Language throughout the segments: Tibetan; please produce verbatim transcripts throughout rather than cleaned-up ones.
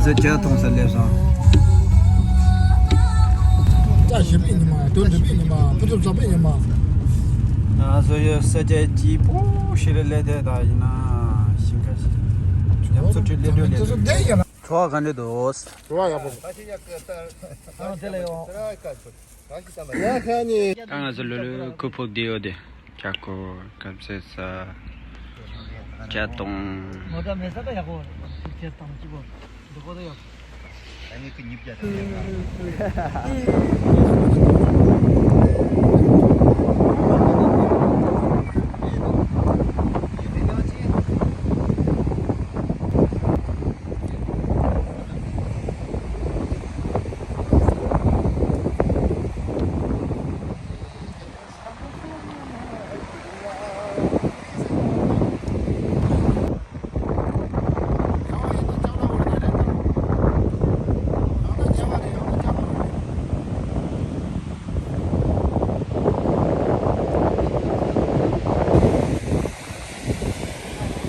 ཟེར་ཇ་འཐུང་ས་སླེབས་སོང་། ལྕགས་བཞི་པའི་ཉི་མ། དོན་འགྲུབ་པའི་ཉི་མ། ཕུན་སུམ་ཚོགས་པའི་ཉི་མ། ང་ཚོ་ཡོད་ས་ཆ་སྐྱིད་པོ་ཞིག་ལ་སླེབས་ཐལ། ད་ཡིན་ན་ཞིང་ཁ་ཞིག་རྒྱ་མཚོ་ཁྲི་སླེབས་འགྲོ་ལས། དེ་ཚོ་བསྡད་ཡོད་ན། བྲོ་བ་ག་འདྲ་འདུག་བྲོ་བ་ཡག་པོ་འདུག་ཨ་དེ་ལ་ཡོང་། ད་ང་ཚོ་ལོ་ལོ་ཁུ་ཕུག་བསྡད་ཡོད་དེ། ཇ་ཁོ་སྐམ་སེ་ས། ཇ་དང་། མོ་ཊ་མེད་ས་ད་ཡག་པོ་རེད། ཁྱེད་དང་གཅིག་པོ་འདུག་གོ་ད་ཡག་པོ།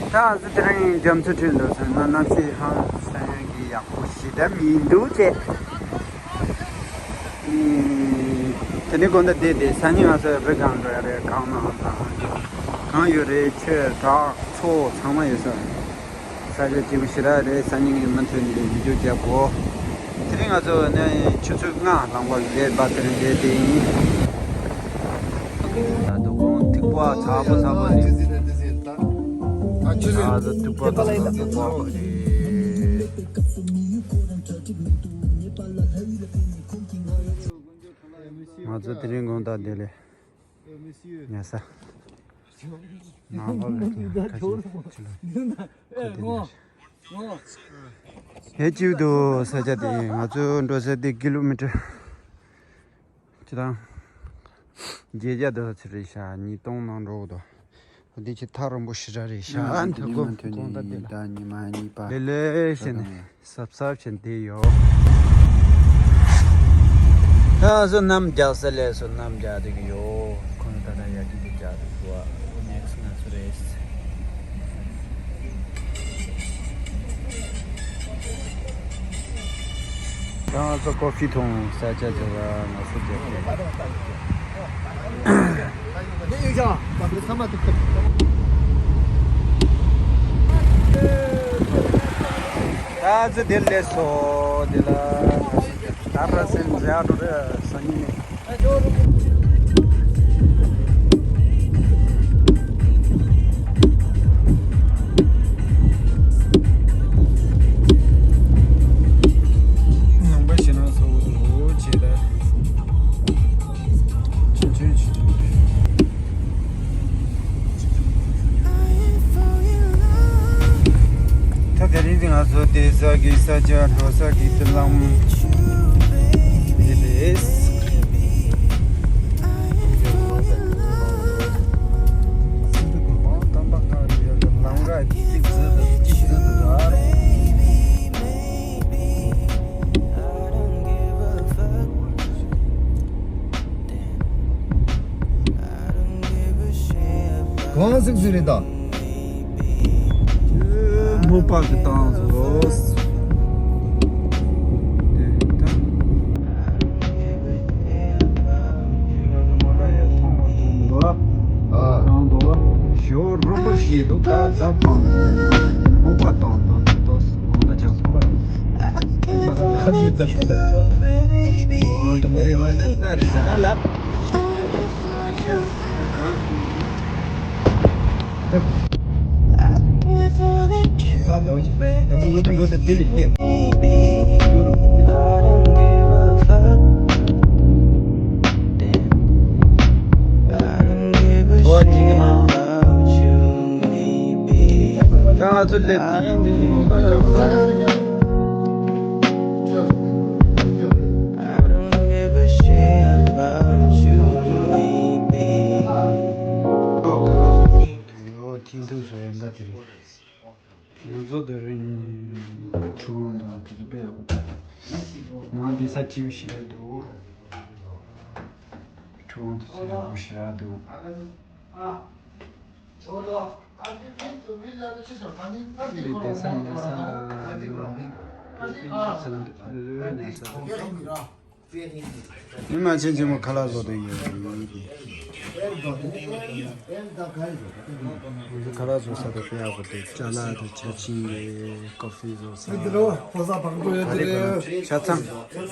ད་ང་ཚོ་དེ་རིང་རྒྱ་མཚོ་ཁྲིད་འགྲོ་སོང་ན། གནམ་གཤིས་ཧང་སང་གི་ཡག་པོ་ཞེ་དྲག་མི་འདུག་ཅེས། དེ་ནས་དགོང་དག་བསྡད་དེ་སང་ཉིན་ང་ཚོ་བོད་གངས་འགྲོ་ཡ་རེད། གངས་ནང་དང་གང་ཡོད་རེད། ཆོས་གྲྭ་ཚོགས་ཚང་མ་ཡོད་ས་རེད། ས་ཆ་སྐྱིད་པོ་ཞེ་དྲག་རེད། སང་ཉིན་ངས་མུ་མཐུད་ནས་བི་ཌིའོ་རྒྱབ་གོ། དེ་རིང་ང་ཚོ་ནས་ཆུ་ཚོད་ལྔ་ལྷག་པ་ལས་བར་དེ་རིང་བསྡད་དེ་ཡིན། ད་དུ་དགོང་ཐིགས་པ་ཚ་པོ་ཚ་པོ་ནས། ད་ཆུ་ཚོད། ད་དུ་ཐིགས་པ་ཚ་པོ་ཚ་པོ་རེད། ང་ཚོ་དེ་རིང་དགོང་དག་བདེ་ལེགས། ཉལ་ས། ནང་ལོགས་ལ་ཁ་ཤས་ཁ་ཤས་ཁ་ཤས། ཧེ་ཅིའུ་དུ་ས་ཆ་དེ་ང་ཚོ་འགྲོ་ས་དེ་ཀི་ལོ་མི་ཊར་ཅི་དང་བརྒྱད་བརྒྱ་དུ་ཚོད་རེད་ཤག་ཉིས་སྟོང་ནང་འགྲོ་གི་འདུག་འདི་ཆེ་ཐག་རིང་པོ་ཞེ་དྲག་རེད་ཤག་ཨ་ནི་ཐུག་གོ་གོང་ད་དེ་ལ་ད་ཉི་མ་གཉིས་པ་ལེ་ལེ་བྱས་ནས་གཟབ་གཟབ་བྱས་བསྡད་ཡོད། ད་ང་ཚོ་གནམ་རྒྱག་ས་སླེབས་སོང་། གནམ་རྒྱག་བསྡད་ཀྱི་ཡོད། ཁོང་ད་ལྟ་ཡར་རྒྱུག་རྒྱུག་རྒྱག་བསྡད་འདུག་བ། ནེག་སི་ང་ཚོ་རེད། ད་ང་ཚོ་ཀོ་ཕི་འཐུང་ས་ཆ་དེ་ལ་ང་ཚོ་བསྡད་དེ། ད་ང་ཚོ་འདིར་སླེབས་སོང་། འདི་ལ་ང་ཚོ་བསྡད་དེ། ད་ཕར་སེམས་མཛའ་འགྲོ་རེད་སང་ཉིན་ནས། ནང་པ་ཞེ་ན་ཚ་པོ་འདུག་ཅེས་ད། ཆུང་ཆུང་ཆུང་ཆུང་རེད། ད་དེ་རིང་ང་ཚོ་བསྡད་ས་གི་ས་ཆ་འགྲོ་ས་གི་ཏི་ལམ་འདི་རེད། ལམ་ཁ་གཅིག་ཟིན་དུ་གཅིག་ཟིན་དུ་འགྲོ། གང་ཟིག་ཟིག་རེད་ད། མོ་པ་གི་བཏང་ཟོས། ཞོ་རོ་པོ་ཞིག་འདུག་ད་ད་བཏང་། མོ་པ་བཏང་བཏང་བཏང་། ད་ཆགས་སོང་། ང་ཚོ་སླེབས། ཨོ་ཐིང་ཐུག་སོ་ཡན་ད་དེ་རིང་། ང་ཚོ་དེ་རིང་ཁྲུང་དང་དེ་ཚོ་དཔེ་ཡག་པོ། ང་འདི་ས་ཅིའུ་ཞིག་རེད་འདུག་ཁྲུང་དེ་ཚོ་ཡག་པོ་ཞེ་དྲག་འདུག་འདི་བསྡད་ས་ཉལ་ས་འདུག་མི་མང་ཆེན་ཆེན་མོ་ཁ་ལག་བཟོ་དོན་ཡོད། ཁ་ལག་བཟོ་ས་དེ་དཔེ་ཡག་པོ་འདུག་ཅ་ལག་དང་ཆ་ཆིང་རེད། ཀོ་ཧྥི་བཟོ་ས། ཕོ་གསར་བང་པོ་ཡོད་དེ་རེད། ཆ་ཚང་།